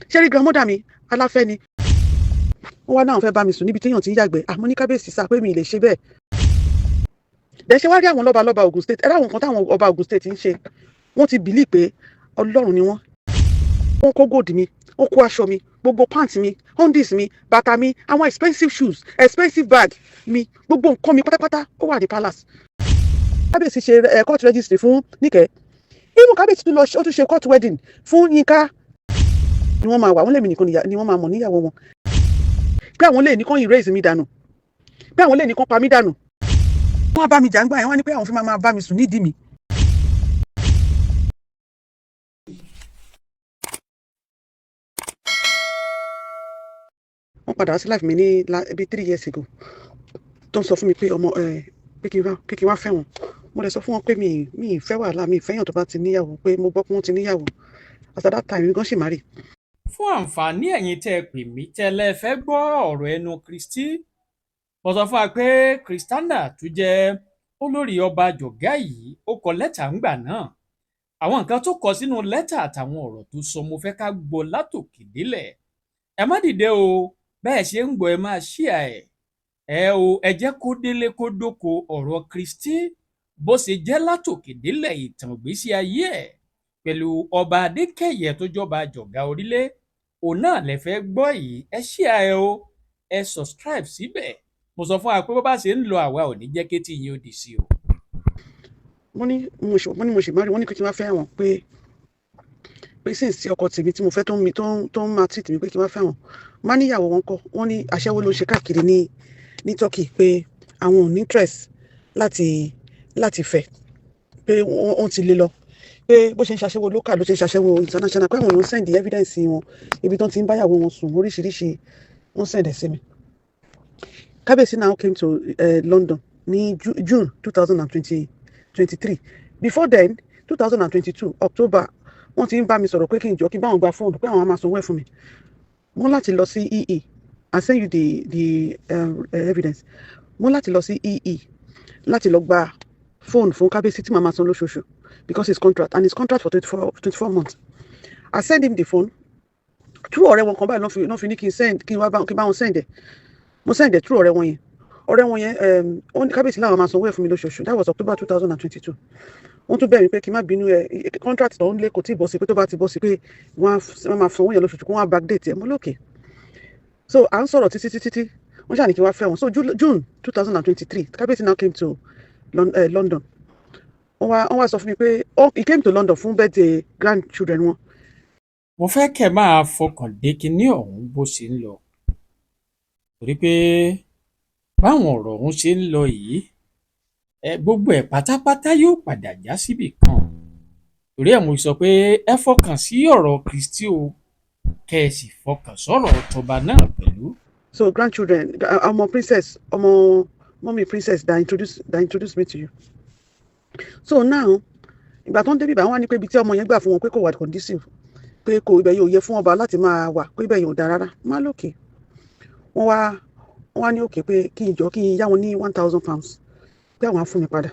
Ṣé rí grandmother mi, aláfẹ́ ni. Wọ́n wá náà fẹ́ bá mi sùn níbi téèyàn ti ń yàgbẹ́. Àmọ́ ní kábíyèsí sá pé mi ì lè ṣe bẹ́ẹ̀. Dẹ̀ ṣe wá rí àwọn lọ́balọ́ba Ogun State, ẹ ráwọn nǹkan táwọn ọba Ogun State ń ṣe. Wọ́n ti believe pé Ọlọ́run ni wọ́n. Wọ́n kó gold mi, wọ́n kó aṣọ mi, gbogbo pants mi, undies mi, bàtà mi, àwọn expensive shoes, expensive bag mi, gbogbo nǹkan mi pátápátá, ó wà ní palace. Kábíyèsí ṣe court registry fún Níkẹ́. Even kábíyèsí tún lọ, ó tún ṣe court wedding fún Yínká. Ni wọ́n máa wà, wọ́n lèmi nìkan ni wọ́n máa mọ̀ níyàwó wọn, pé àwọn lè ní kán erase mi dànù, pé àwọn lè ní kán pa mí dànù. Wọ́n bá mi jà ń gbà yẹn, wọ́n ní pé àwọn fi máa bá mi sùn nídìí mi. Wọ́n padà wá sí life mi ní bíi 3 years ago, tó ń sọ fún mi pé ọmọ ẹ pé kí n wá fẹ́ wọn. Mo lè sọ fún wọn pé mi ì fẹ́ wàhálà, mi ì fẹ́yàn tó bá ti níyàwó, pé mo gbọ́ pé wọ́n ti níyàwó. As at that time, mi gan ṣì marry. Fún àǹfààní ẹ̀yin tẹ́ ẹ pè mí tẹ́lẹ̀ fẹ́ gbọ́ ọ̀rọ̀ ẹnu Kristi, mo sọ fún wa pé Christiana tó jẹ́ olórí ọba Jọ̀gá yìí, ó kọ lẹ́tà ńgbà náà. Àwọn nǹkan tó kọ sínú lẹ́tà àtàwọn ọ̀rọ̀ tó sọ, mo fẹ́ ká gbọ́ látòkè délẹ̀. Ẹ má dìde o. Bẹ́ẹ̀ ṣe ń gbọ́, ẹ máa ṣíà ẹ̀ ẹ o. Ẹ jẹ́ kó délé kó dóko ọ̀rọ̀ Kristi bó ṣe jẹ́ látòkè délẹ̀, ìtàn ìgbésí ayé ẹ̀ pẹ̀lú ọba Adékẹ̀yẹ tó jọba Jọ̀gá Orílẹ̀, òun náà lẹ fẹ́ gbọ́ yìí. Ẹ ṣíà ẹ o, ẹ subscribe síbẹ̀. Mo sọ fún wa pé bó bá ṣe ń lọ, àwa ò ní jẹ́ kétí yín ó di sí o. Mo ní mo ṣì marry. Wọ́n ní kí n wá fẹ́ wọn, pé since tí ọkọ tèmi tí mo fẹ́ tó ń mi tó ń máa treat mi, pé kí n wá fẹ́ wọn. Má níyàwó wọn kọ́, wọ́n ní aṣẹ́wó ló ń ṣe káàkiri ní Turkey, pé àwọn ò ní interest láti fẹ́, pé wọ́n ti lé lọ, pé bó ṣe ń ṣaṣẹ́wó local ló ṣe ń ṣaṣẹ́wó international, pé àwọn èèyàn send evidence wọn, ibi tó ti ń báyàwó wọn sùn, oríṣiríṣi, wọ́n send ẹ̀ sí mi. Kábíyèsí now came to London ní June 2023. Before then, 2022 October, wọ́n ti ń bá mi sọ̀rọ̀ pé kí n jọ kí n bá wọn gba fóònù, pé àwọn á máa sanwó ẹ̀ fún mi. Mo láti lọ sí EE. I send you the evidence. Mo láti lọ sí EE láti lọ gba fóònù fún kábíyèsí tí màá máa san lóṣooṣù, because it's contract, and it's contract for 24 months. I send him the phone through ọ̀rẹ́ wọn kan báyìí. Ló fi ní kí n send, kí n wá bá, kí n bá wọn send ẹ̀. Mo send ẹ̀ through ọ̀rẹ́ wọn yẹn. Ọ̀rẹ́ wọn yẹn, ó ní kábíyèsí làwọn máa sanwó ẹ̀ fún mi lóṣooṣù. That was October 2022. Wọ́n tún bẹ̀ mí pé kí n má bínú, ẹ̀ contract tó ń lé kò tí ì bọ́ sí, pé tó bá ti bọ́ sí, pé wọ́n á máa sanwó yẹn lóṣooṣù, kó wọ́n á backdate ẹ̀. Mo lókè. So à ń sọ̀rọ̀ títí títí tí wọ́n ṣàní kí n wá fẹ́ wọn. So June 2023, kábíyèsí now came to London. Wọ́n wá sọ fún mi pé, oh, he came to London fún birthday grandchildren wọn. Mo fẹ́ kẹ́ ẹ máa fọkàn dé kinní ọ̀hún bó ṣe ń lọ, torí pé báwọn ọ̀rọ̀ ọ̀hún ṣe ń lọ yìí ẹ, gbogbo ẹ̀ pátápátá yóò padà já síbì kan. Torí ẹ̀ mo sọ pé ẹ fọkàn sí ọ̀rọ̀ Kristi o, kẹ́ ẹ sì fọkàn sọ̀rọ̀ tọba náà pẹ̀lú. So grandchildren, ọmọ princess, ọmọ mommy princess that introduce me to you. So now, ìgbà tó ń débi bá, wọn á ní pé ibi tí ọmọ yẹn gbà fún wọn, pé kò wà conducive, pé kò, ibẹ̀ yóò yẹ fún ọba láti máa wà, pé ibẹ̀ yóò dáa rárá. Má lókè, wọ́n wá ní òkè pé kí n jọ kí n yá wọn ní £1,000, pé àwọn á fún mi padà.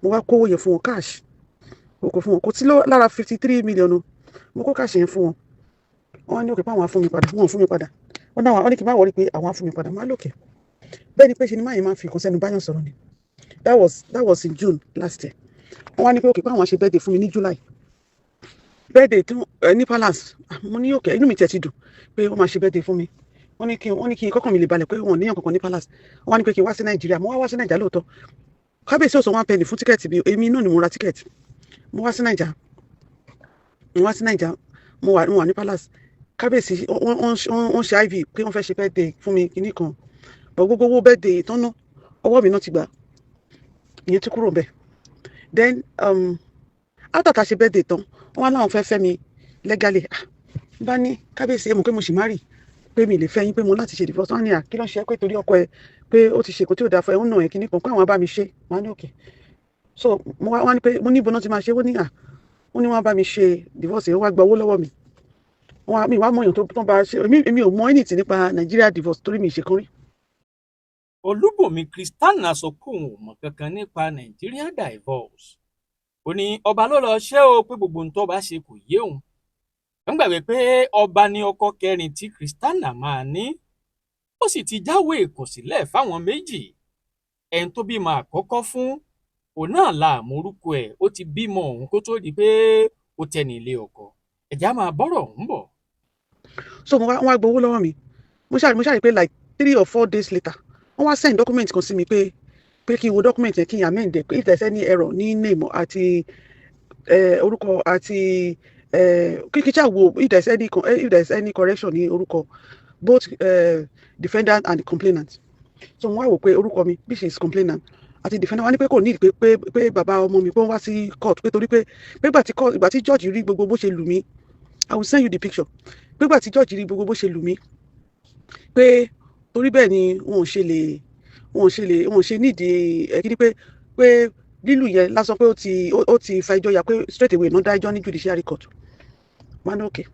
Mo wá kówó yẹn fún wọn cash. Mo kó fún wọn, kò sí lára 53 million o. Mo kó cash yẹn fún wọn. Wọ́n wá ní òkè pé àwọn á fún mi padà. Wọ́n ò fún mi padà. Wọ́n náà wọ́n ní kí n má worry, pé àwọn á fún mi padà. Má lókè. Bẹ́ẹ̀ ni pé ṣe ni máyì máa ń fi nǹkan sẹ́nu báyọ̀ sọ̀rọ̀ ni. That was in June last year. Wọ́n wá ní pé òkè, pé àwọn á ṣe birthday fún mi ní July, birthday tí ẹ ní palace. Ah, mo ní òkè, inú mi tiẹ̀ ti dùn pé wọ́n máa ṣe birthday fún mi. Wọ́n ní kí kọ́kàn mi lè balẹ̀ pé wọ́n níyàn kankan ní palace. Wọ́n wá ní pé kí n wá sí Nàìjíríà. Mo wá wá sí Nàìjíríà lóòótọ́. Kábíyèsí ò san one penny fún ticket bí èmi náà ni mo ra ticket. Mo wá sí Nàìjà, mo wá sí Nàìjà, mo wà ní palace. Kábíyèsí wọ́n ṣe IV pé wọ́n fẹ́ ṣe birthday fún mi, kinní kan, but gbogbo owó birthday tán ná, ọwọ́ mi náà ti gbà. Ìyẹn ti kúrò bẹ́ẹ̀. Then after tá a ṣe birthday tán, wọ́n wá láwọn fẹ́ fẹ́ mi legally. Ah, bá ní kábíyèsí, ẹ mọ̀ pé mo sì marry, pé mi lè fẹ́ yín, pé mo láti ṣe divorce. Wọ́n ní à, kí ló ń ṣe? Pé torí ọkọ ẹ, pé ó ti ṣe kò tí ò dáa fún ẹ, ó nà ẹ, kinní kan, pé àwọn bá mi ṣe. Wọ́n á ní òkè. So mo wá, wọ́n ní pé mo ní ibo náà ti máa ṣe. Wọ́n ní à, wọ́n ní wọ́n bá mi ṣe divorce yẹn. Wọ́n wá gba owó lọ́wọ́ mi. Wọ́n mi wá mọ̀yàn tó bá ṣe. Èmi ò mọ anything nípa Nigeria divorce torí mi ì ṣe kan rí. Olúbùnmi Christiana sọ pé òun ò mọ kankan nípa Nigeria divorce. Ó ní ọba ló lọ ṣe o, pé gbogbo ohun tó bá ṣe kò yé òun. Ń gbàgbé pé ọba ní ọkọ kẹrin tí Christiana máa ní, ó sì ti jáwèé ìkọ̀sílẹ̀ fáwọn méjì. Ẹni tó bímọ àkọ́kọ́ fún òun náà la àmórúkọ ẹ̀, ó ti bímọ òun kó tó di pé ó tẹni ilé ọkọ. Ẹ̀já máa bọ́rọ̀ ọ̀hún bọ̀. So mo wá, wọ́n wá gbowó lọ́wọ́ mi. Mo ṣáà rí pé like 3 or 4 days later, wọ́n wá send document kan sí mi pé kí n wo document yẹn, kí n amend ẹ̀, pé if there is any error ní name àti orúkọ àti kí ṣáà wo if there is any correction ní orúkọ both defendant and complainant. So mo wá wò pé orúkọ mi, which is complainant àti defendant, wá ní pé kò ní pé bàbá ọmọ mi pé wọ́n wá sí court, pé torí pé ìgbà tí judge rí gbogbo bó ṣe lù mí, I will send you the picture, pé ìgbà tí judge rí gbogbo bó ṣe lù mí, pé torí bẹ́ẹ̀ ni wọn ò ṣe nídìí ẹ kí ni, pé lílù yẹn lásán, pé ó ti fa ẹjọ́ ya, pé straight away náà dá ẹjọ́ ní judiciary court. Wọ́n ní okay.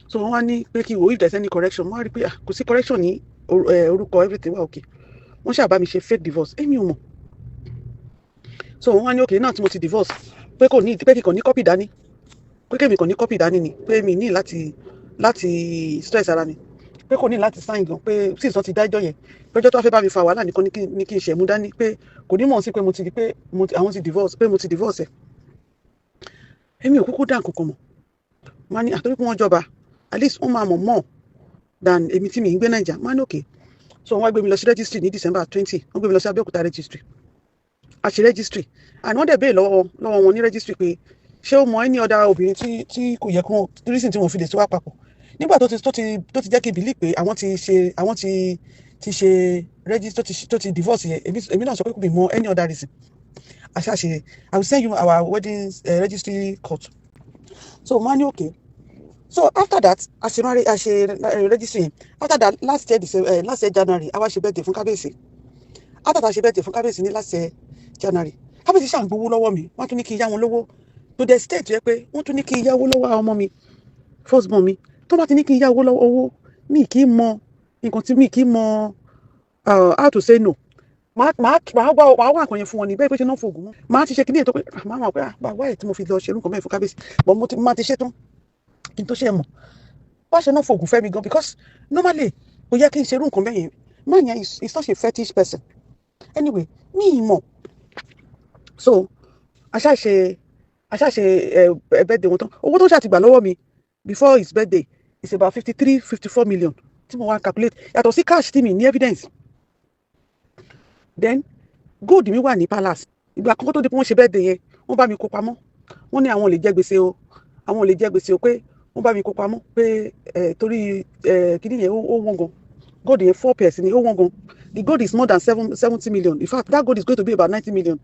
So wọ́n wá ní pé kí n wò if there is any correction. Wọ́n á rí pé, ah, kò sí correction ní orúkọ, everything wà okay. Wọ́n ṣáà bá mi ṣe fake divorce, èmi ò mọ̀. So wọ́n wá ní okay náà tí mo ti divorce, pé kò ní pé kí n kàn ní copy dání, pé kémi kàn ní copy dání ni, pé mi ní láti stress ara mi, pé kò ní láti sign gan, pé since wọ́n ti dá ẹjọ́ yẹn, pé ẹjọ́ tó wá fẹ́ bá mi fa wàhálà nìkan ní kí n ṣẹ̀mú dání, pé kò ní mọ̀ sí pé mo ti di pé mo ti àwọn ti divorce, pé mo ti divorce ẹ̀. Èmi ò kúkú dá nǹkan kan mọ̀. Wọ́n á ní àtọ́rí pé wọ́n jọba, at least wọ́n máa mọ̀ more than èmi tí mi ń gbé Naija. Wọ́n á ní okay. So wọ́n wá gbé mi lọ sí registry ní December 20. Wọ́n gbé mi lọ sí Abẹ́òkúta registry, a ṣe registry and wọ́n dẹ̀ béèrè lọ́wọ́ wọn ní registry pé ṣé ó mọ any other obìnrin tí kò yẹ kó reason tí wọ́n fi lè tó wá papọ̀ nígbà tó ti jẹ́ kí n believe pé àwọn ti ṣe register, tó ti divorce yẹn. Èmi náà sọ pé kò bí mọ any other reason àṣàṣe. I will send you our wedding registry court. So mo á ní okay. So after that, a ṣe marriage, a ṣe registry yẹn. After that, last year December, last year January, a wá ṣe birthday fún kábíyèsí. After that, a ṣe birthday fún kábíyèsí ní last year January. Kábíyèsí ṣà ń gbowó lọ́wọ́ mi. Wọ́n tún ní kí n yá wọn lówó to the state yẹ pé wọ́n tún ní kí n yáwó lọ́wọ́ àwọn ọmọ mi, first born mi. Tó bá ti ní kí n yáwó lọ́wọ́ owó, mi kì í mọ nǹkan tí mi kì í mọ how to say no. Màá wá nǹkan yẹn fún wọn ní bẹ́ẹ̀ pé ṣe náà fògùn mọ́. Màá ti ṣe kíní ètò pé màá mọ̀ pé, ah, báwa ẹ̀ tí mo fi lọ ṣe irú nǹkan bẹ́ẹ̀ fún kábíyèsí, but mo ti máa ti ṣe tán kí n tó ṣe mọ̀ bá ṣe náà fògùn fẹ́ mi gan, because normally kò yẹ kí n ṣe irú nǹkan bẹ́ẹ̀ yẹn. Man yẹn is such a fetish person. Anyway, mi ì mọ̀. So aṣáṣe ẹ birthday wọn tán. Owó tó ṣàtìgbà lọ́wọ́ mi before his birthday is about 53, 54 million tí mo wá calculate, yàtọ̀ sí cash tí mi ní evidence. Then gold mi wà ní palace. Ìgbà àkọ́kọ́ tó di pé wọ́n ṣe birthday yẹn, wọ́n bá mi kó pamọ́. Wọ́n ní àwọn ò lè jẹ gbèsè o, àwọn ò lè jẹ gbèsè o, pé wọ́n bá mi kó pamọ́, pé ẹ torí ẹ kíní yẹn, ó wọ́n gan. Gold yẹn, four pairs ni, ó wọ́n gan. The gold is more than 70 million. In fact, that gold is going to be about 90 million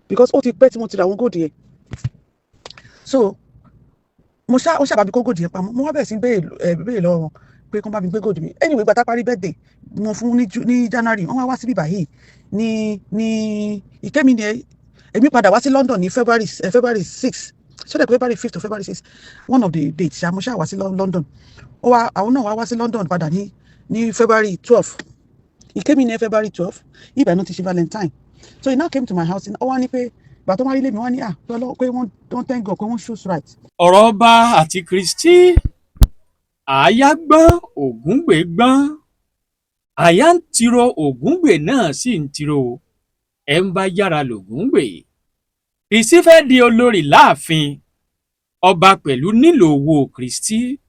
because ó ti pẹ́ tí mo ti ra àwọn gold yẹn. So mo ṣá ó ṣàbà mi kó gold yẹn pamọ́. Mo wá bẹ̀rẹ̀ sí béèrè lọ́wọ́ wọn pé kán bá mi gbé gold mi. Anyway, ìgbà tá a parí birthday mo fún ní January, wọ́n wá wá síbí báyìí ní ìkẹ́mi ni. Èmi padà wá sí London ní February 6, so that February 5 to February 6, one of the dates ṣá, mo ṣá wá sí London. Ó wá, àwọn náà wá wá sí London padà ní February 12. He came in February 12. Ibà náà ti ṣe Valentine. So he now came to my house. Ó wá ní pé ìgbà tó wá rí lé mi, wọ́n ní, ah, pé wọ́n thank God pé wọ́n choose right. Ọ̀rọ̀ ọba àti Kristi, àáyá gbọ́n, ògúngbè gbọ́n, àyà ń tiro, ògúngbè náà sì ń tiro, ẹ̀ ń bá yára lògúngbè. Kristi fẹ́ di olórí láàfin ọba pẹ̀lú nílò owó Kristi.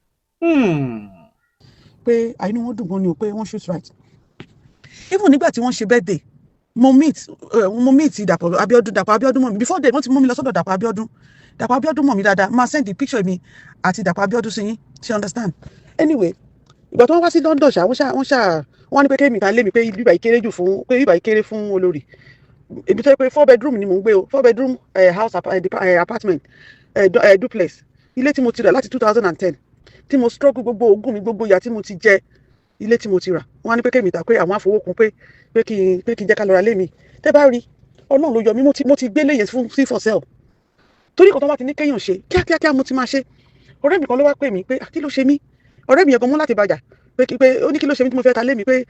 Pé àìní wọn dùn gan ni o, pé wọ́n choose right. Even nígbà tí wọ́n ṣe birthday, mo meet Dàpọ̀ Abíọ́dún. Dàpọ̀ Abíọ́dún mọ̀ mi. Before then, wọ́n ti mú mi lọ sọ́dọ̀ Dàpọ̀ Abíọ́dún. Dàpọ̀ Abíọ́dún mọ̀ mi dáadáa. Máa send the picture mi àti Dàpọ̀ Abíọ́dún sí yín. Ṣe understand? Anyway, ìgbà tí wọ́n wá sí London ṣá, wọ́n ṣá wọ́n ní pé kémi ta lé mi, pé bíbà yìí kéré jù fún, pé bíbà yìí kéré fún olórí. Ibi tó yẹ pé four bedroom ni mò ń gbé o, four bedroom house, apartment, duplex, ilé tí mo ti rà láti 2010, tí mo struggle gbogbo ogún mi, gbogbo ìyà tí mo ti jẹ, ilé tí mo ti rà. Wọ́n á ní pé kémi ta, pé àwọn àfọwọ́kùn pé kí n jẹ́ ká lọ ra lé mi. Tẹ́ bá rí, Ọlọ́run ló yọ mí. Mo ti gbé léyìn fún sí for sale, torí kò tó bá ti ní kéèyàn ṣe kíákíákíá, mo ti máa ṣe. Ọ̀rẹ́ mi kan ló wá pè mí pé, "Ah, kí ló ṣe mí?" Ọ̀rẹ́ mi yẹn gan mú láti bàjá pé ó ní kí ló ṣe mí tí mo fẹ́ ta lé mi. Pé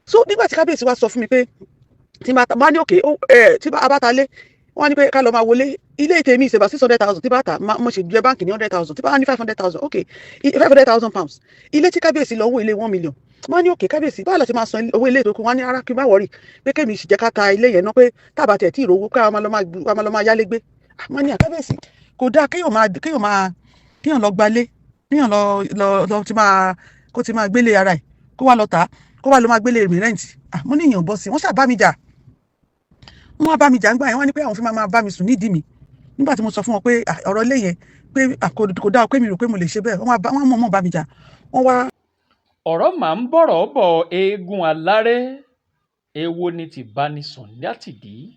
so nígbà tí kábíyèsí wa sọ fún mi pé tí bá ní òkè tí a bá ta lé, Wọ́n ní pé ká lọ máa wọlé ilé tèmi is about 600,000. Tí bá tà, mo ṣe jẹ báǹkì ní 100,000, tí bá ní 500,000, ok, £500,000. Ilé tí kábíyèsí lọ owó ilé 1 million. Wọ́n ní, "Okay kábíyèsí, báwo la ṣe máa san owó ilé tó kù?" Wọ́n ní ara kí n má worry, pé kémi sì jẹ́ ká ta ilé yẹn náà, pé tábà tẹ̀ tí ìrówó ká máa lọ máa yálé gbé. Wọ́n ní àkábíyèsí kò dáa kéèyàn máa kéèyàn lọ gbalé, kéèyàn lọ lọ lọ ti máa kó ti máa gbélé ara ẹ̀, kó wá lọ tà á, kó wá lọ máa gbélé mi rent. Mo ní ìyàn bọ́ sí. Wọ́n ṣàbá mi jà, wọ́n wá bá mi jà ńgbà yẹn. Wọ́n ní pé àwọn fi máa bá mi sùn nídìí mi. Nígbà tí mo sọ fún wọn pé ọ̀rọ̀ ilé yẹn, pé kò dáa, pé mi rò pé mo lè ṣe bẹ́ẹ̀, wọ́n mọ̀ bá mi jà. Wọ́n wá. Ọ̀rọ̀ máa ń bọ̀rọ̀ bọ̀, eégún aláré, èwo ni tìbánisùn látìdí?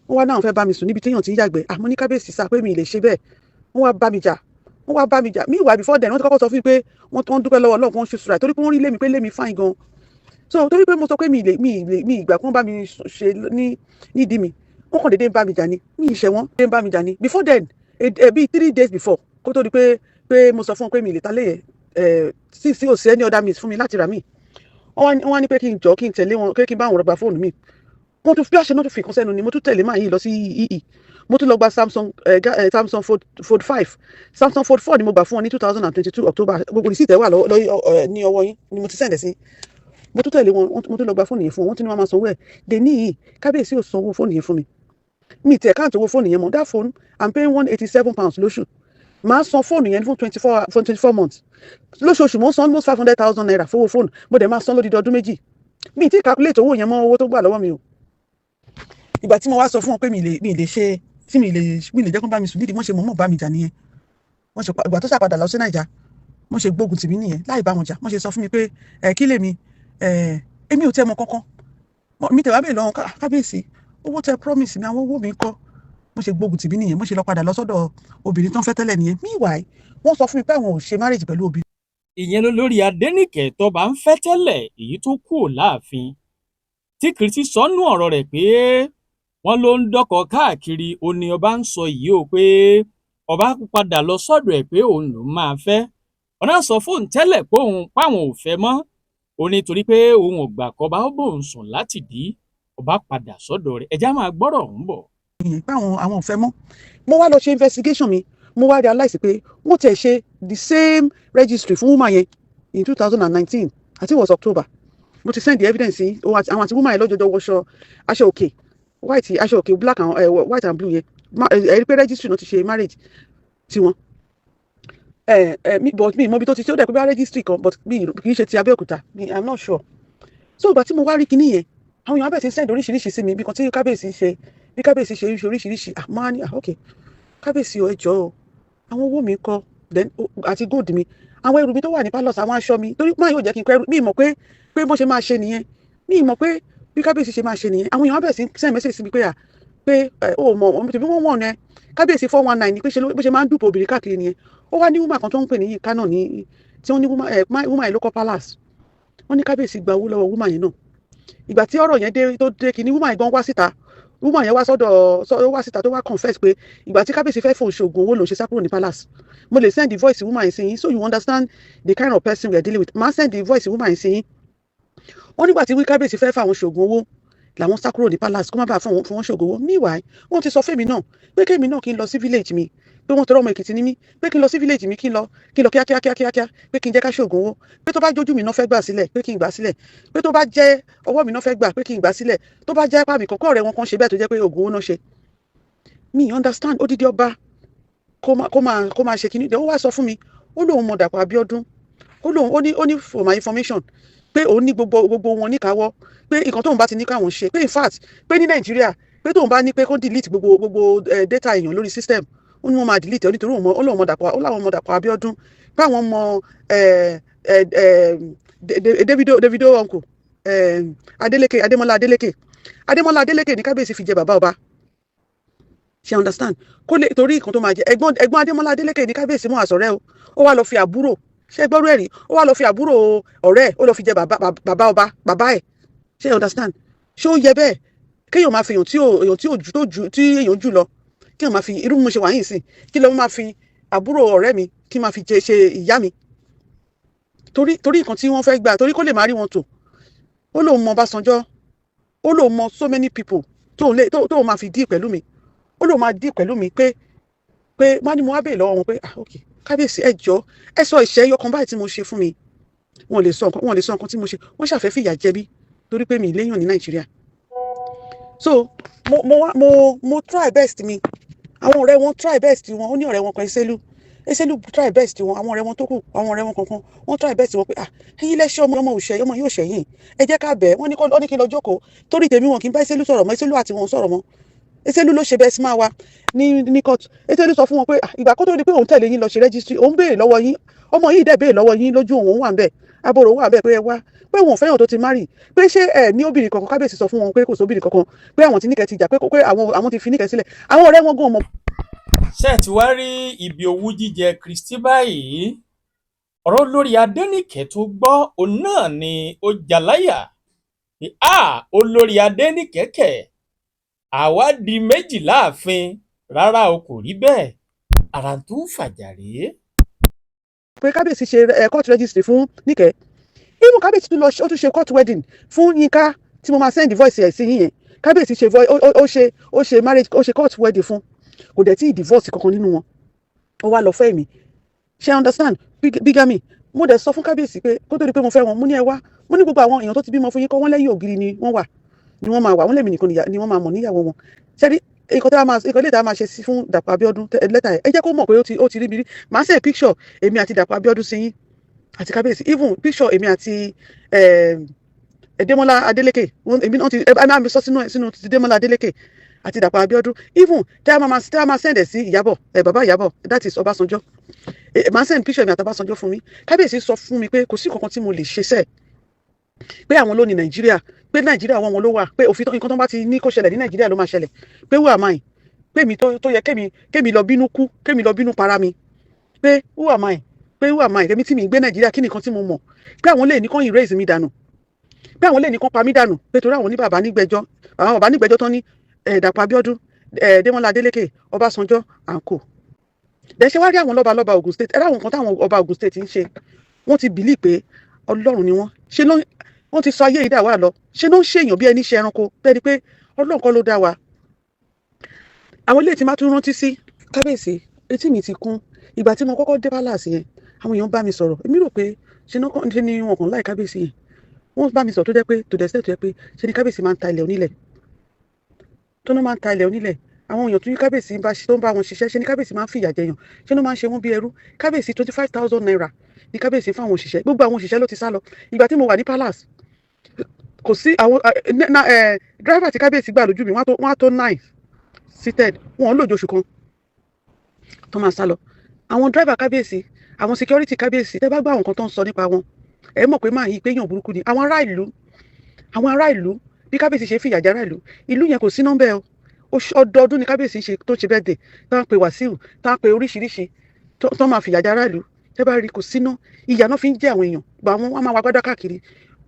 Wọ́n wá náà fẹ́ bá mi sùn níbi téèyàn ti ń yàgbẹ́. Mo ní, "Kábíyèsí sá, pé mi ì lè ṣe bẹ́ẹ̀." Wọ́n wá bá mi jà, wọ́n wá bá mi jà. Meanwhile, before then, wọ́n ti kọ́kọ́ sọ fún mi pé wọ́n tó ń dúpẹ́ lọ́wọ́ Ọlọ́run, wọ́n ṣe sùúrà torí pé wọ́n rí lémi, pé lémi fine gan. So torí pé mo sọ pé mi ì lè mi ì lè mi ìgbà kí wọ́n bá mi ṣe ní nídìí mi, wọ́n kàn déédéé ń bá mi jà ni. Mi ì ṣẹ̀ wọ́n, déédéé ń bá mi jà ni. Before then, bíi 3 days before kó tó di pé mo sọ fún wọn pé mi ì lè ta lé yẹn, sí sí ò sí any other means fún mi láti rà mí, wọ́n wá ní pé kí n jọ kí n tẹ̀lé wọn, pé kí n bá wọn gba fóònù mi. Wọ́n tún fi àṣẹ náà tún fi kan sẹ́nu ni. Mo tún tẹ̀lé máa yìí lọ sí EE. Mo tún lọ gba Samsung Samsung Fold 5, Samsung Fold 4 ni mo gbà fún wọn ní 2022 October. Gbogbo receipt ẹ̀ wà ní ọwọ́ yín ni mo ti send ẹ̀ sí. Mo tún tẹ̀lé wọn, mo tún lọ gba fóònù yẹn fún wọn. Wọ́n tún ní wọ́n máa sanwó ẹ̀ dé ní yìí. Kábíyèsí ò sanwó fóònù yẹn fún mi. Mi tẹ̀ káàtó owó fóònù yẹn mọ́. That phone, I'm paying £187 lóṣù. Màá san fóònù yẹn fún 24 months. Lóṣooṣù, mo ń san almost ₦500,000 fowó fóònù. Mo dẹ̀ máa san lódidi ọdún 2. Mi ti calculate owó yẹn mọ́ owó tó gbà lọ́wọ́ mi o. Ìgbà tí mo wá sọ fún wọn pé mi lè ṣe tí mi lè jẹ́ kó bá mi sùn nídìí, wọ́n ṣe mọ̀ọ́mọ̀ bá mi jà nìyẹn. Wọ́n ṣe ìgbà tó ṣàpadà lọ sí Nàìjà, wọ́n ṣe gbógun tì mí nìyẹn láì bá wọn jà. Wọ́n ṣe sọ fún mi pé ẹ kí lèmi ẹ, èmi ò tẹ́ mọ kankan. Mi tẹ̀ wá bẹ́ẹ̀ lọ́wọ́ kábíyèsí, owó tẹ promise mi, àwọn owó mi kọ́. Wọ́n ṣe gbógun tì mí nìyẹn. Wọ́n ṣe lọ padà lọ sọ́dọ̀ obìnrin tó ń fẹ́ tẹ́lẹ̀ nìyẹn. Meanwhile, wọ́n sọ fún mi pé àwọn ò ṣe marriage pẹ̀lú obìnrin. Ìyẹn lolórí Adẹnìkẹ tọba ń fẹ́ tẹ́lẹ̀, èyí tó kúrò láàfin, tí Kristi sọnù ọ̀rọ̀ rẹ̀ pé wọ́n ló ń dọ́kọ káàkiri. Ó ní ọba ń sọ yìí ó pé ọba padà lọ sọ́dọ̀ ẹ̀, pé òun ló máa fẹ́. Ọ̀nà sọ fóun tẹ́lẹ̀ pé òun páwọn ò fẹ́ mọ́. Ó ní torí pé òun ò gbà kọba ó bóun sùn láti dí, ọba padà sọ́dọ̀ rẹ̀. Ẹjá máa gbọ́rọ̀ ọ̀hún bọ̀. Pé àwọn ò fẹ́ mọ́. Mo wá lọ ṣe investigation mi, mo wá realize pé wọ́n tẹ̀ ṣe the same registry fún woman yẹn in 2019. I think it was October. Mo ti send the evidence sí àwọn àti woman yẹn lọ́jọ́jọ́ wọṣọ aṣọ òkè white, aṣọ òkè black and white and blue yẹn. Ẹ rí pé registry náà ti ṣe marriage tiwọn ẹ ẹ mi, but mi mọ ibi tó ti ṣe. Ó dẹ̀ pé bá registry kan, but mi kì í ṣe ti Abẹ́òkúta mi, I'm not sure. So ìgbà tí mo wá rí kinní yẹn, àwọn èèyàn abẹ́ ti send oríṣiríṣi sí mi, bí kan tí kábíyèsí ṣe, bí kábíyèsí ṣe ṣe oríṣiríṣi. Àmọ́ ní, "Ok kábíyèsí o, ẹ jọ̀ọ́ o, àwọn owó mi kọ́ then àti gold mi, àwọn ẹrù mi tó wà ní palace, àwọn aṣọ mi," torí máa yóò jẹ́ kí n kọ́ ẹrù mi. Mọ̀ pé bó ṣe máa ṣe nìyẹn. Mi mọ̀ pé bí kábíyèsí ṣe máa ṣe nìyẹn. Àwọn èèyàn abẹ́ sí send message sí mi pé à pé ẹ ó mọ̀ tèmi, wọ́n wọ̀n ẹ kábíyèsí 419 ni, pé bó ṣe máa ń dùpọ̀ obìnrin káàkiri nìyẹn. Ó wá ní woman kan tó ń pè ní Yínká náà ní tí wọ́n ní woman yẹn ló kọ́ palace. Wọ́n ní kábíyèsí gba owó lọ́wọ́ woman yẹn náà. Ìgbà tí ọ̀rọ̀ yẹn dé tó dé kínní, woman yẹn gan wá síta. Woman yẹn wá sọ́dọ̀ ó wá síta tó wá confess pé ìgbà tí kábíyèsí fẹ́ fòun ṣoògùn owó lòun ṣe sá kúrò ní palace. Mo lè send the voice woman yẹn sí yín so you understand the kind of person we are dealing with. Máa send the voice woman yẹn sí yín. Wọ́n nígbà tí wí kábíyèsí fẹ́ fáwọn ṣoògùn owó làwọn sá kúrò ní palace, kó má bàa fún wọn ṣoògùn owó. Meanwhile, wọ́n ti sọ fẹ́mi náà pé kémi náà kí n lọ sí village mi, pé wọ́n tọrọ ọmọ Èkìtì ní mí, pé kí n lọ sí village mi, kí n lọ kíákíá kíákíá, pé kí n jẹ́ ká ṣoògùn owó, pé tó bá jójú mi náà fẹ́ gbà sílẹ̀, pé kí n gbà sílẹ̀, pé tó bá jẹ́ ọwọ́ mi náà fẹ́ gbà, pé kí n gbà sílẹ̀, tó bá jẹ́ pàmì kọ̀ọ̀kan ọ̀rẹ́ wọn kan ṣe bẹ́ẹ̀ tó jẹ́ pé oògùn owó náà ṣe. Mi understand odidi ọba kó máa ṣe kíní. Ó wá sọ fún mi, ó lóun mọ Dàpọ̀ Abíọ́dún, ó lóun ó ní for my information, pé òun ní gbogbo wọn níkàáwọ́, pé nǹkan tóun bá ti ní káwọn ṣe, pé in fact, pé ní Nàìjíríà, pé tóun bá ní pé kó delete gbogbo data èèyàn lórí system, ó ní wọ́n máa delete ẹ̀, nítorí ó lóun mọ Dàpọ̀, ó láwọn mọ Dàpọ̀ Abíọ́dún, pé àwọn mọ Davido uncle, Adeleke, Adémọ́lá Adeleke. Adémọ́lá Adeleke ní kábíyèsí fi jẹ bàbá ọba. Ṣe understand? Kó lè torí nǹkan tó máa jẹ ẹ̀gbọ́n Adémọ́lá Adeleke ní kábíyèsí mú àsọ̀rẹ́ o. Ó wá lọ fi àbúrò ṣe gbọ́rú ẹ̀rí, ó wá lọ fi àbúrò ọ̀rẹ́ ẹ̀, ó lọ fi jẹ bàbá ọba, bàbá ẹ̀. Ṣe understand? Ṣé ó yẹ bẹ́ẹ̀ kéèyàn máa fi èèyàn tí ò èèyàn tí ò jù tó jù tí èèyàn jù lọ, kéèyàn máa fi irú mo ṣe wà yìí sìn, kí ló máa fi àbúrò ọ̀rẹ́ mi kí máa fi jẹ ṣe ìyá mi, torí nǹkan tí wọ́n fẹ́ gbà, torí kó lè má rí wọn tò? Ó lóun mọ Ọbásanjọ́, ó lóun mọ so many people. Tóun lè tóun máa fi deal pẹ̀lú mi, ó lóun máa deal pẹ̀lú mi pé má ní mo wá béèrè lọ́wọ́ wọn pé, "Ah, ok, kábíyèsí, ẹ jọ, ẹ sọ ìṣẹ́ ẹyọ kan báyìí tí mo ṣe fún mi." Wọn lè sọ nǹkan, wọn lè sọ nǹkan tí mo ṣe. Wọ́n ṣàfẹ́ fìyà jẹ mí torí pé mi léèyàn ní Nàìjíríà. So mo wá mo try best mi. Àwọn ọ̀rẹ́ wọn try best wọn. Ó ní ọ̀rẹ́ wọn kan, Eselu. Eselu try best wọn. Àwọn ọ̀rẹ́ wọn tó kù, àwọn ọ̀rẹ́ wọn kankan, wọ́n try best wọn pé, "Ah, ẹ̀yin lẹ́ṣẹ̀ ọmọ, ọmọ òṣè, ọmọ yóò ṣẹ̀yìn, ẹ jẹ́ ká bẹ̀." Wọ́n ní kó, ó ní kí n lọ jókòó torí tèmi. Wọn kì í bá Eselu sọ̀rọ̀ mọ́. Eselu àti wọn sọ̀rọ̀ mọ́. Eselu ló ṣe best man wa ní court. Eselu sọ fún wọn pé, "Ah, ìgbà kó tó di pé òun tẹ̀lé yín lọ ṣe registry, òun béèrè lọ́wọ́ yín. Ọmọ yìí dẹ̀ béèrè lọ́wọ́ yín lójú òun wà ń bẹ̀, àbúrò wà ń bẹ̀, pé ẹ wá, pé òun ò fẹ́yàn tó ti marry, pé ṣé ẹ ní obìnrin kankan?" Kábíyèsí sọ fún wọn pé kò sóbìnrin kankan, pé àwọn ti níkẹ́ ti jà, pé àwọn ti fi níkẹ́ sílẹ̀. Àwọn ọ̀rẹ́ wọn gan mọ̀. Ṣé ẹ ti wá rí ibi owú jíjẹ Kristi báyìí? Ọ̀rọ̀ olórí Adéníkẹ́ tó gbọ́ òun náà ni ó jaláyà pé a olórí Adéníkẹ́ kẹ̀ àwa di méjì láàfin. Rárá o, kò rí bẹ́ẹ̀. Ara tó ń fàjà rèé. Pé kábíyèsí ṣe court registry fún níkẹ́. Even kábíyèsí tún lọ, ó tún ṣe court wedding fún Yínká tí mo máa send voice ẹ̀ sí yín yẹn. Kábíyèsí ṣe voice, ó ṣe marriage, ó ṣe court wedding fún. Kò dẹ̀ tí ì divorce kankan nínú wọn. Ó wá lọ fẹ́ mi. Ṣe understand? Bigamy. Mo dẹ̀ sọ fún kábíyèsí pé kó tó di pé mo fẹ́ wọn, mo ní, "Ẹ wá," mo ní, "gbogbo àwọn èèyàn tó ti bímọ fún yín kọ́?" Wọ́n lẹ́yìn ògiri ni wọ́n wà, ni wọ́n máa wà. Wọ́n lèmi nìkan ni wọ́n máa mọ̀ níyàwó wọn. Ṣé rí nǹkan tí a máa, nǹkan lè tá a máa ṣe sí fún Dàpọ̀ Abíọ́dún lẹ́tà ẹ̀, ẹ jẹ́ kó mọ̀ pé ó ti rí mi rí. Màá send picture èmi àti Dàpọ̀ Abíọ́dún sí yín àti kábíyèsí. Even picture èmi àti Démọ́lá Adélékè, èmi náà ti ẹ máa mi sọ sínú ti Démọ́lá Adélékè àti Dàpọ̀ Abíọ́dún. Even tí a máa send ẹ̀ sí Ìyábọ̀ ẹ, bàbá Ìyábọ̀, that is Ọbásanjọ́, màá send picture mi àti Ọbásanjọ́ fún mi. Kábíyèsí sọ fún mi pé kò sí kankan tí mo lè ṣe sẹ́ẹ̀, pé àwọn ló ní Nàìjíríà, pé Nàìjíríà wọn ló wà, pé òfin nǹkan tó bá ti ní kó ṣẹlẹ̀ ní Nàìjíríà ló máa ṣẹlẹ̀, pé who am I, pé mi tó yẹ kémi lọ bínú kú, kémi lọ bínú para mi, pé who am I, pé who am I, èmi tí mi gbé Nàìjíríà, kí nìkan tí mo mọ̀, pé àwọn lè ní kán erase mi dànù, pé àwọn lè ní kán pa mí dànù, pé torí àwọn ní bàbá nígbẹ́jọ́, àwọn bàbá nígbẹ́jọ́ tán ní Dàpọ̀ Abíọ́dún, Démọ́lá Adélékè, Ọbásanjọ́ and co. Dẹ̀ ṣe wá rí àwọn lọ́balọ́ba Ogun State, ẹ ráwọn nǹkan táwọn ọba Ogun State ń ṣe. Wọ́n ti believe pé Ọlọ́run ni wọ́n ṣe ló, wọ́n ti sọ ayé yìí dà wá lọ. Ṣe ló ń ṣèyàn bí ẹni ṣe ẹranko, bẹ́ẹ̀ ni pé Ọlọ́run kọ́ ló dá wa. Àwọn ilé tí máa tún rántí sí kábíyèsí, etí mi ti kún. Ìgbà tí mo kọ́kọ́ dé palace yẹn, àwọn èèyàn bá mi sọ̀rọ̀. Èmi rò pé ṣe náà ṣe ni wọn kàn láì kábíyèsí yẹn. Wọ́n bá mi sọ̀rọ̀ tó jẹ́ pé to the extent tó jẹ́ pé ṣe ni kábíyèsí máa ń ta ilẹ̀ onílẹ̀, tó náà máa ń ta ilẹ̀ onílẹ̀. Àwọn èèyàn tó ní kábíyèsí bá tó ń bá wọn ṣiṣẹ́, ṣe ni kábíyèsí máa ń fìyà jẹyàn, ṣe ló máa ń ṣe wọ́n bí ẹrú. Kábíyèsí, ₦25,000 ní kábíyèsí fún àwọn òṣìṣẹ́. Gbogbo àwọn òṣìṣẹ́ ló ti sá lọ. Ìgbà tí mo wà ní palace, kò sí àwọn driver tí kábíyèsí gbà lójú mi. Wọ́n á tó 9 sí 10. Wọ́n ń lòjò oṣù kan tó máa sá lọ. Àwọn driver kábíyèsí, àwọn security kábíyèsí, tẹ́ bá gbọ́ àwọn nǹkan tó ń sọ nípa wọn, ẹ mọ̀ pé máa yí pé èèyàn burúkú ni. Àwọn ará ìlú, bí kábíyèsí ṣe fìyà jẹ ará ìlú, ìlú yẹn kò sí nọ́mbẹ́ o. Ọdọọdún ni kábíyèsí ṣe tó ṣe birthday, tá ń pe Wàsíù, tá ń pe oríṣiríṣi, tó máa fìyà jẹ ará ìlú. Tẹ́ bá rí, kò síná, ìyà náà fi ń jẹ àwọn èèyàn gbà. Wọ́n máa wá gbádá káàkiri,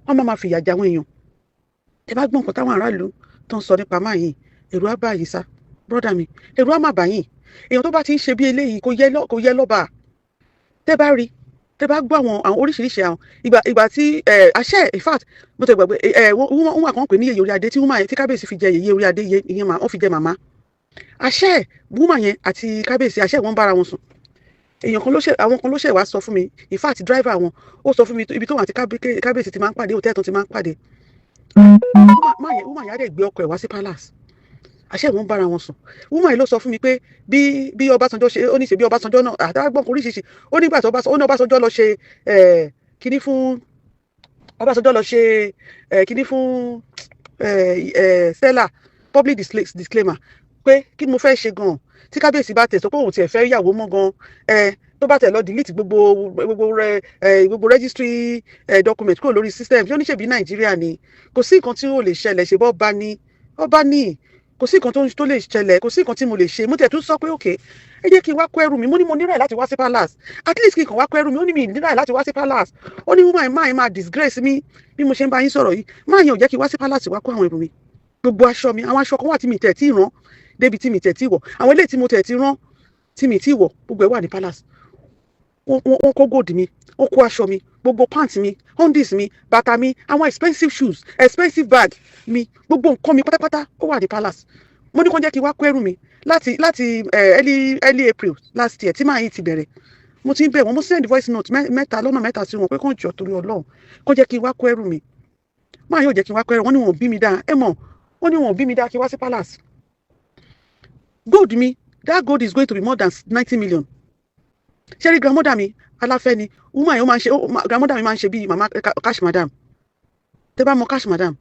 wọ́n máa fìyà jẹ àwọn èèyàn. Tẹ́ bá gbọ́ nǹkan táwọn ará ìlú tó ń sọ nípa máa yìí, èrò á bá yìí sá. Brother mi, èrò á má bà yín. Èèyàn tó bá ti ń ṣe bí eléyìí, kò yẹ lọ́ba. Tẹ́ bá rí, tẹ́ bá gbọ́ àwọn oríṣiríṣi àwọn ìgbà tí ẹ àṣẹ, in fact, mo tẹ gbàgbé ẹ, wọ́n wà kàn pé ní yèyé orí adé tí woman yẹn tí kábíyèsí fi jẹ yèyé orí adé yẹ, ìyẹn mà wọ́n fi jẹ màmá. Àṣẹ woman yẹn àti kábíyèsí, àṣẹ wọn bára wọn sùn. Èèyàn kan ló ṣe, àwọn kan ló ṣe wá sọ fún mi. In fact, driver wọn, ó sọ fún mi ibi tó wà àti kábíyèsí ti máa ń pàdé, hòtẹ́ẹ̀lì tó ti máa ń pàdé. Woman yẹn á dẹ̀ gbé ọkọ ẹ̀ wá sí palace. Àṣẹ wọn bára wọn sùn. Woman yìí ló sọ fún mi pé bí Ọbásanjọ́ ṣe, ó ní ṣe bí Ọbásanjọ́ náà àtàwọn oríṣiríṣi. Ó nígbà tó ó ní Ọbásanjọ́ lọ ṣe kíní fún Ọbásanjọ́, lọ ṣe kíní fún Stella, public disclaimer, pé kí ni mo fẹ́ ṣe gan-an tí kábíyèsí bá tẹ̀ sọ pé òun tiẹ̀ fẹ́ yàwó mọ́ gan-an, tó bá tẹ̀ lọ delete gbogbo registry document kúrò lórí system. Ṣé ó ní ṣèbí Nàìjíríà ni, kò sí nǹkan tí ó lè ṣẹlẹ̀, ṣe bọ́ bá ní ọba ní, kò sí nǹkan tó lè ṣẹlẹ̀, kò sí nǹkan tí mo lè ṣe. Mo tẹ̀ tún sọ pé, "Ok, ẹ jẹ́ kí n wá kó ẹrù mi." Mo ní mo ní right láti wá sí palace, at least kí n kàn wá kó ẹrù mi. Ó ní mi ní right láti wá sí palace. Ó ní woman máa disgrace mi. Bí mo ṣe ń bá yín sọ̀rọ̀ yìí, máa yẹn ò jẹ́ kí n wá sí palace wá kó àwọn ẹrù mi. Gbogbo aṣọ mi, àwọn aṣọ kan wà tí mi tẹ̀ tí rán débi tí mi tẹ̀ tí wọ̀, àwọn eléyìí tí mo tẹ̀ tí rán tí mi tí wọ̀, gbogbo ẹ̀ wà ní palace. Wọ́n kó gold mi, wọ́n kó aṣọ mi, gbogbo Gbogbo pants mi, undies mi, bàtà mi, àwọn expensive shoes, expensive bag mi, gbogbo nǹkan mi pátápátá, ó wà ní palace. Mo ní kó jẹ́ kí n wá kó ẹrù mi láti early April last year tí màá yìí ti bẹ̀rẹ̀. Mo ti ń bẹ̀ wọ́n. Mo send voice note mẹ́ta, lọ́nà mẹ́ta sí wọn pé kó jọ torí Ọlọ́run, kó jẹ́ kí n wá kó ẹrù mi. Máa yóò jẹ́ kí n wá kó ẹrù. Wọ́n ní wọn ò bí mi dáa. Ẹ mọ̀, wọ́n ní wọn ò bí mi dáa kí n wá sí palace. Gold mi, that gold is going to be more than 90 million. Ṣé rí grandmother mi, aláfẹ́ ni woman yẹn. Ó máa ń ṣe grandmother mi máa ń ṣe bíi mama cash madam. Tẹ́ bá mọ cash madam,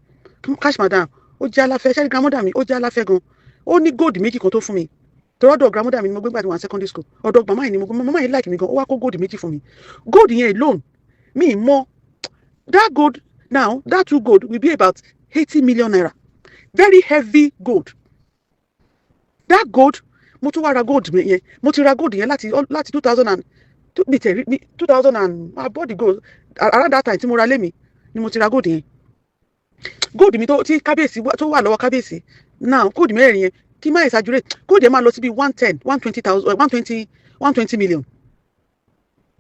cash madam, ó jẹ́ aláfẹ́. Ṣé rí grandmother mi, ó jẹ́ aláfẹ́ gan. Ó ní gold méjì kan tó fún mi, torí ọ̀dọ̀ grandmother mi ni mo gbé gbà tí wọ́n secondary school. Ọ̀dọ̀ màmá yìí ni mo gbé. Màmá yìí like mi gan. Ó wá kó gold méjì fún mi. Gold yẹn alone, mi mọ that gold now, that two gold will be about ₦80 million. Very heavy gold, that gold. Mo tún wá ra gold yẹn. Mo ti ra gold yẹn láti two thousand and mi tẹ̀ rí two thousand and I bought the gold around that time tí mo ra lé mi ni mo ti ra gold yẹn. Gold mi tó tí kábíyèsí, tó wà lọ́wọ́ kábíyèsí now, gold mẹ́rin yẹn, kí n má exaggerate, gold yẹn máa lọ sí bí 110, 120,000, 120, 120 million.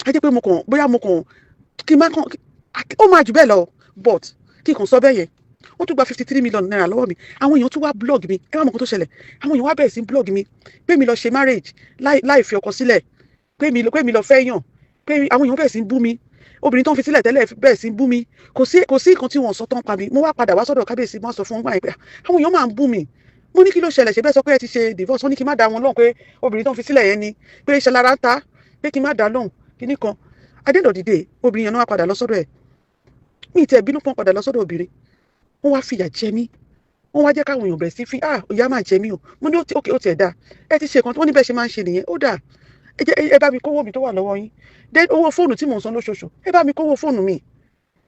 Ẹ jẹ́ pé mo kàn bóyá mo kàn kí n má kàn, ó máa jù bẹ́ẹ̀ lọ, but kí n kàn sọ bẹ́ẹ̀ yẹn. Wọ́n tún gba ₦53 million lọ́wọ́ mi. Àwọn èèyàn tún wá blog mi. Ẹ wá mọ̀ nǹkan tó ṣẹlẹ̀. Àwọn èèyàn wá bẹ̀rẹ̀ sí blog mi pé mi lọ ṣe marriage láì fi ọkọ sílẹ̀, pé mi lọ fẹ́ yàn, pé àwọn èèyàn bẹ̀rẹ̀ sí bú mi. Obìnrin tó ń fi sílẹ̀ tẹ́lẹ̀ bẹ̀rẹ̀ sí bú mi. Kò sí nǹkan tí wọ́n sọ tán pa mi. Mo wá padà wá sọ́dọ̀ kábíyèsí. Wọ́n sọ fún wọn pé àwọn èèyàn máa ń bú mi. Mo ní kí ló ṣẹlẹ̀? Ṣe bẹ́ẹ̀ sọ pé ẹ ti ṣe divorce? Wọ́n ní kí n má dá wọn lóhùn, pé obìnrin tó ń fi sílẹ̀ yẹn ni, pé ṣe lára ń ta, pé kí n má dá lóhùn kíní kan. At the end of the day, obìnrin yẹn náà wá padà lọ sọ́dọ̀ ẹ̀. Mi ì tẹ̀ bínú pọ́n padà lọ sọ́dọ̀ obìnrin. Wọ́n wá fìyà jẹ mí. Wọ́n wá jẹ́ káwọn èèyàn bẹ̀rẹ̀ sí fi, ah, ìyà máa jẹ mí o. Mo ní ókè, ó tiẹ̀ dáa, ẹ ti ṣe kan. Wọ́n ní bẹ́ẹ̀ ṣe máa ń ṣe nìyẹn. Ó dáa, ẹ jẹ́ ẹ bá mi kówó mi tó wà lọ́wọ́ yín. Then owó fóònù tí mò ń san lóṣooṣù, ẹ bá mi kówó fóònù mi.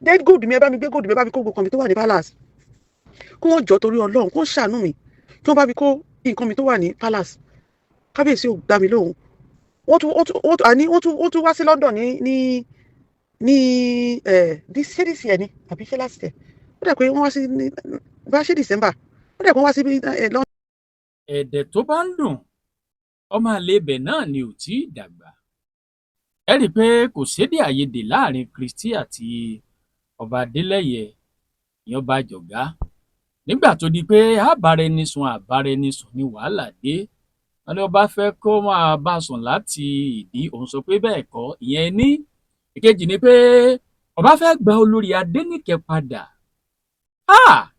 Then gold mi, ẹ bá mi gbé gold mi. Ẹ bá mi kó gbogbo mi tó wà ní palace. Kó wọ́n jọ torí Ọlọ́run, kó ṣàánú mi, kí wọ́n bá mi kó nǹkan mi tó wà ní palace. Kábíyèsí ò dá mi lóhùn. Wọ́n tún àní wọ́n tún wá sí London ní ẹ̀ ṣé this year ni àbí ṣé last year? Ó dẹ̀ pé wọ́n wá sí ní bá ṣe December. Ó dẹ̀ pé wọ́n wá sí London. Ẹ̀dẹ̀ tó bá ń dùn, ọmọ àlè ibẹ̀ náà ni ò tí ì dàgbà. Ẹ rí i pé kò sédè àìyedè láàrin Kristi àti ọba Adélẹ́yẹ, ìyẹn ọba Jọ̀gá. Nígbà tó di pé àbára-ẹni-sùn, àbára-ẹni-sùn ni wàhálà dé. Wọn ní ọba fẹ́ kó máa bá a sùn láti ìdí, òun sọ pé bẹ́ẹ̀ kọ́. Ìyẹn ní ìkejì ni pé ọba fẹ́ gba olórí Adéníkẹ́ padà.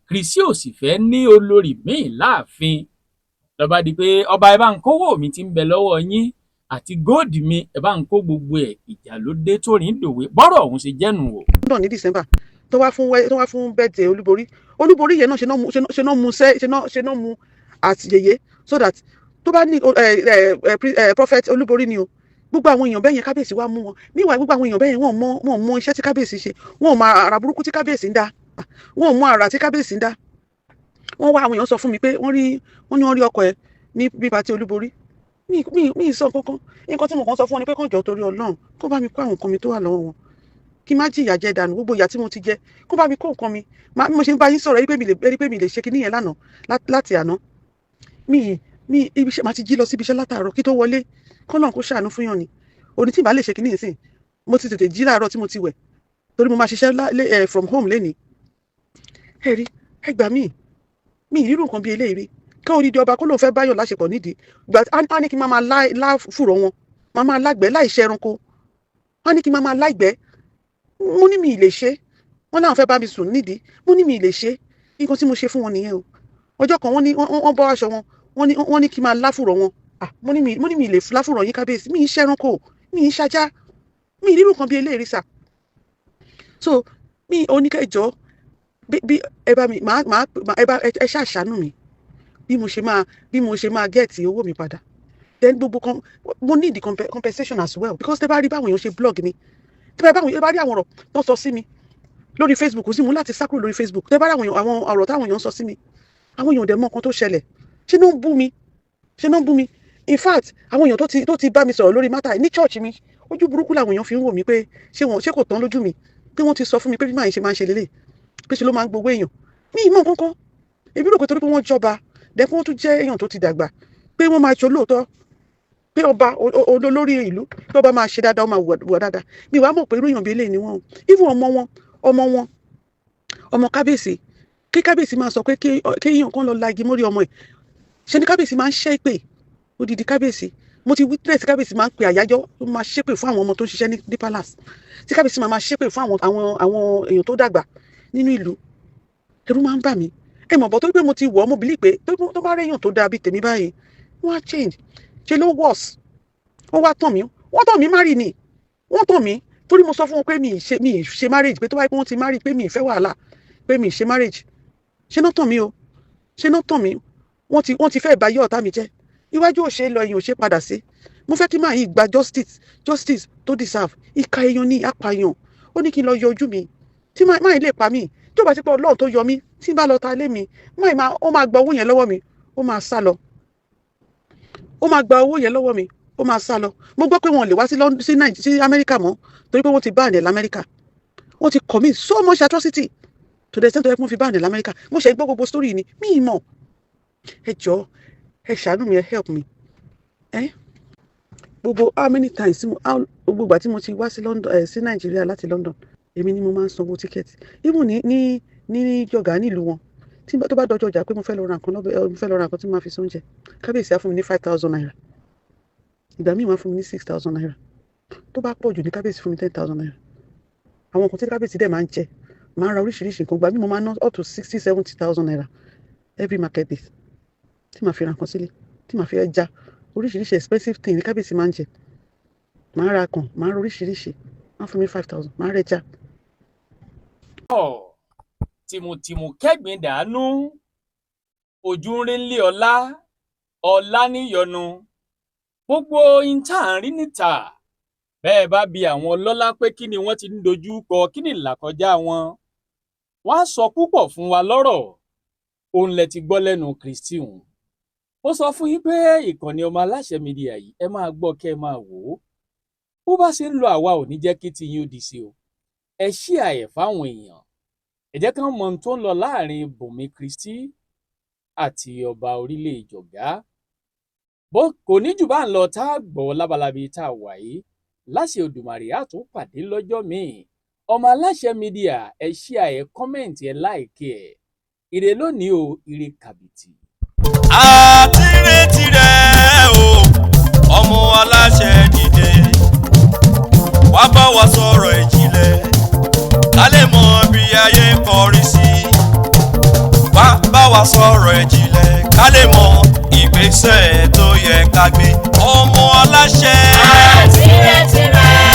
Kristi ò sì fẹ́ ní olórí míì láàfin. Lọ́ba di pé ọba, ẹ bá ń kówó mi tí ń bẹ lọ́wọ́ yín àti gold mi, ẹ bá ń kó gbogbo ẹ̀. Ìjà ló dé tó rìn dòwe. Bọ́rọ̀ ọ̀hún ṣe jẹ́nu o. London ní December, tó wá fún birthday Olúborí. Olúborí yẹn náà ṣe náà mú ṣe náà mú àti yèyé, so that tó bá ní ẹ ẹ prophet Olúborí ni o. Gbogbo àwọn èèyàn bẹ́ẹ̀ yẹn, kábíyèsí wá mú wọn. Níwà gbogbo àwọn èèyàn bẹ́ẹ̀ yẹn, wọ́n mọ iṣẹ́ tí kábíyèsí ṣe, wọ́n mọ àrà burúkú tí kábíyèsí ń dá, wọ́n mọ àrà tí kábíyèsí ń dá. Wọ́n wá, àwọn èèyàn sọ fún mi pé wọ́n rí, wọ́n ní wọ́n rí ọkọ ẹ̀ ní bí party Olúborí. Mi sọ kankan. Nǹkan tí mo kàn sọ fún wọn ni pé kàn jọ torí Ọlọ́run, kó bá mi kó àwọn nǹkan mi tó wà lọ́wọ́ wọn, kí n má jìyà jẹ dànù gbogbo ìyà tí mo ti jẹ. Kó bá mi kó nǹkan mi. Bí mo ṣe ń bá yín sọ̀rọ̀, ẹni pé mi lè ṣe kinní yẹn lánàá. Láti àná, mi ibi iṣẹ́ máa ti jí lọ síbi iṣẹ́ látàárọ̀ kí tó wọlé. Kọ́nà kó ṣàánú fún yàn ni. Òní tí ì bá lè ṣe kinní yìí sìn, mo ti tètè jí láàárọ̀ tí mo ti wẹ̀, torí mo máa ṣiṣẹ́ from home lénìí. Ẹ rí, ẹ gbà mí, mi ìrírù nǹkan bíi eléyìí rí. Kí odidi ọba kó lóun fẹ́ báyọ̀ láṣepọ̀ nídìí gbà á ní kí n máa lá fùrọ̀ wọn, máa lágbẹ́ láì ṣe ẹranko. Wọ́n ní kí n máa láìgbẹ́. Mo ní mi ì lè ṣe. Wọ́n láwọn fẹ́ bá mi sùn nídìí. Mo ní mi ì lè ṣe. Nǹkan tí mo ṣe fún wọn nìyẹn o. Ọjọ́ kan, wọ́n ní wọ́n bọ́ aṣọ wọn, wọ́n ní kí n máa láfùrọ̀ wọn. Ah, mo ní mi ì lè láfùrọ̀ yín, kábíyèsí. Mi ì ṣe ẹranko, mi ì ṣajá, mi ì rírù kan bí eléyìí sà. So mi oníkẹjọ bí ẹ bá mi máa máa ẹ bá ẹ ṣàṣàánú mi bí mo ṣe máa get owó mi padà. Then gbogbo kan, mo need the compensation as well, because tẹ bá rí báwọn èèyàn ṣe blog mi, tẹ bá rí àwọn ọ̀rọ̀ tó sọ sí mi lórí Facebook, kò sí mú láti sá kúrò lórí Facebook. Tẹ bá rí àwọn ọ̀rọ̀ táwọn èèyàn sọ sí mi, àwọn èèyàn ò dẹ̀ mọ nǹkan tó ṣẹlẹ̀. Ṣé ló ń bú mi? Ṣé ló ń bú mi? In fact, àwọn èèyàn tó ti bá mi sọ̀rọ̀ lórí matter ní church mi, ojú burúkú làwọn èèyàn fi ń wò mí pé ṣé wọn ṣé kò tán lójú mi, pé wọ́n ti sọ fún mi pé bí màá ṣe máa ń ṣe lélẹ̀, pé ṣe ló máa ń gbowó èèyàn. Mi ì mọ̀ kankan. Èmi rò pé torí pé wọ́n jọba, dẹ́kun, wọ́n tún jẹ́ èèyàn tó ti dàgbà, pé wọ́n máa ṣe olóòótọ́. Pé ọba olórí ìlú, pé ọba máa ṣe dáadáa, ó máa wùwà dáadáa. Mi wàá mọ̀ pé irú èèyàn bíi eléyìí ni wọ́n o. Even ọmọ wọn, ọmọ wọn, ọmọ kábíyèsí, kí kábíyèsí máa sọ pé kí èèyàn kan lọ la igi mórí ọmọ ẹ̀, ṣe ni kábíyèsí máa ń ṣẹ́ ìpè odidi kábíyèsí. Mo ti witness kábíyèsí máa ń pe àyájọ́, ó máa ṣépè fún àwọn ọmọ tó ń ṣiṣẹ́ ní palace, tí kábíyèsí máa ṣépè fún àwọn èèyàn tó dàgbà nínú ìlú. Ẹ̀rù máa ń bà mí. Ẹ mọ̀ bọ́ tó pé mo ti wọ̀ ọ́, mo believe pé tó bá réyàn tó dáa bíi tèmi báyìí, wọ́n á change. Ṣe ló worse. Wọ́n wá tàn mí, wọ́n tàn mí marry ni. Wọ́n tàn mí torí mo sọ fún wọn pé mi ì ṣe marriage, pé tó bá yẹ pé wọ́n ti marry, pé mi ì fẹ́ wàhálà, pé mi ì ṣe marriage. Ṣé náà tàn mí o? Ṣé náà tàn mí? Wọ́n ti fẹ́ bá yé ọ̀tá mi jẹ́. Iwájú ò ṣe é lọ, ẹ̀yìn ò ṣe é padà sí. Mo fẹ́ kí máa yìí gba justice tó deserve. Ìka èèyàn ní apààyàn. Ó ní kí n lọ yọ ojú mi tí máa yìí lè pa mí. Tí ó bá ti pé Ọlọ́run tó yọ mí, tí n bá lọ ta lé mi, máa máa ó máa gba owó yẹn lọ́wọ́ mi, ó máa sá lọ. Ó máa gba owó yẹn lọ́wọ́ mi, ó máa sá lọ. Mo gbọ́ pé wọn ò lè wá sí London, sí Nàìjíríà, sí Amẹ́ríkà mọ́, torí pé wọ́n ti ban ẹ̀ lamẹ́ríkà. Wọ́n ti commit so much atrocity to the extent tó yẹ kí wọ́n fi ban ẹ̀ lamẹ́ríkà. Mo ṣe gbọ́ gbogbo story ni, mi ì mọ̀. Ẹ jọ̀ọ́, ẹ ṣàánú mi, ẹ help me. Ẹ gbogbo how many times tí mo how gbogbo ìgbà tí mo ti wá sí London, ẹ sí Nàìjíríà láti London, èmi ni mo máa ń sanwó ticket. Even ní jọ̀gá nílùú wọn, tí tó bá dọjọ́ ọjà pé mo fẹ́ lọ ra nǹkan lọ́bẹ̀, mo fẹ́ lọ ra nǹkan tí mo máa fi sóúnjẹ, kábíyèsí á fún mi ní ₦5,000. Ìgbà míì, wọ́n á fún mi ní ₦6,000. Tó bá pọ̀ jù ní, kábíyèsí fún mi ₦10,000. Àwọn nǹkan tí kábíyèsí dẹ̀ máa ń jẹ, máa ń ra oríṣiríṣi nǹkan. Gbà mí, mo máa ń ná up to 60,000-70,000 naira every market day tí màá fi ra nǹkan sílé, tí màá fi ẹja oríṣiríṣi expensive thing ní kábíyèsí máa ń jẹ. Màá ra kàn, màá ra oríṣiríṣi. Wọ́n fún mi 5,000, màá rẹja. Tìmùtìmù kẹ́gbin dàánú, ojú ń rí ńlé ọlá, ọlá níyọnu. Gbogbo ohun tá à ń rí níta bẹ́ẹ̀, bá bi àwọn ọlọ́lá pé kí ni wọ́n ti ń dojú kọ, kí ni ìlàkọjá wọn, wọ́n á sọ púpọ̀ fún wa lọ́rọ̀. Òun lẹ ti gbọ́ lẹ́nu Kristi hùn. Ó sọ fún yín pé ìkànnì ọmọ aláṣẹ media yìí, ẹ máa gbọ́ kẹ́ ẹ máa wò ó. Bó bá ṣe ń lọ, àwa ò ní jẹ́ kí tiyín ó di sí o. Ẹ ṣí àyẹ̀ fáwọn èèyàn, ẹ jẹ́ kí wọ́n mọ ohun tó ń lọ láàrin Bùnmi Kristi àti ọba orílẹ̀ Ìjọ̀gá. Bó kò ní jù bá ń lọ tá a gbọ́ lábalábí tá a wà yìí. Láṣẹ Òdùmarè, á tún pàdé lọ́jọ́ míì. Ọmọ aláṣẹ media, ẹ ṣí àyẹ̀, comment, ẹ like ẹ. Ire lónìí o, ire kàbìtì. Àti retí rẹ̀ o, ọmọ aláṣẹ, dìde wá bá wa sọ̀rọ̀ ìjìnlẹ̀, ká lè mọ bí ayé kọrí sí. Wá bá wa sọ̀rọ̀ ìjìnlẹ̀, ká lè mọ ìgbésẹ̀ tó yẹ ká gbé, ọmọ aláṣẹ. Àti retí rẹ̀.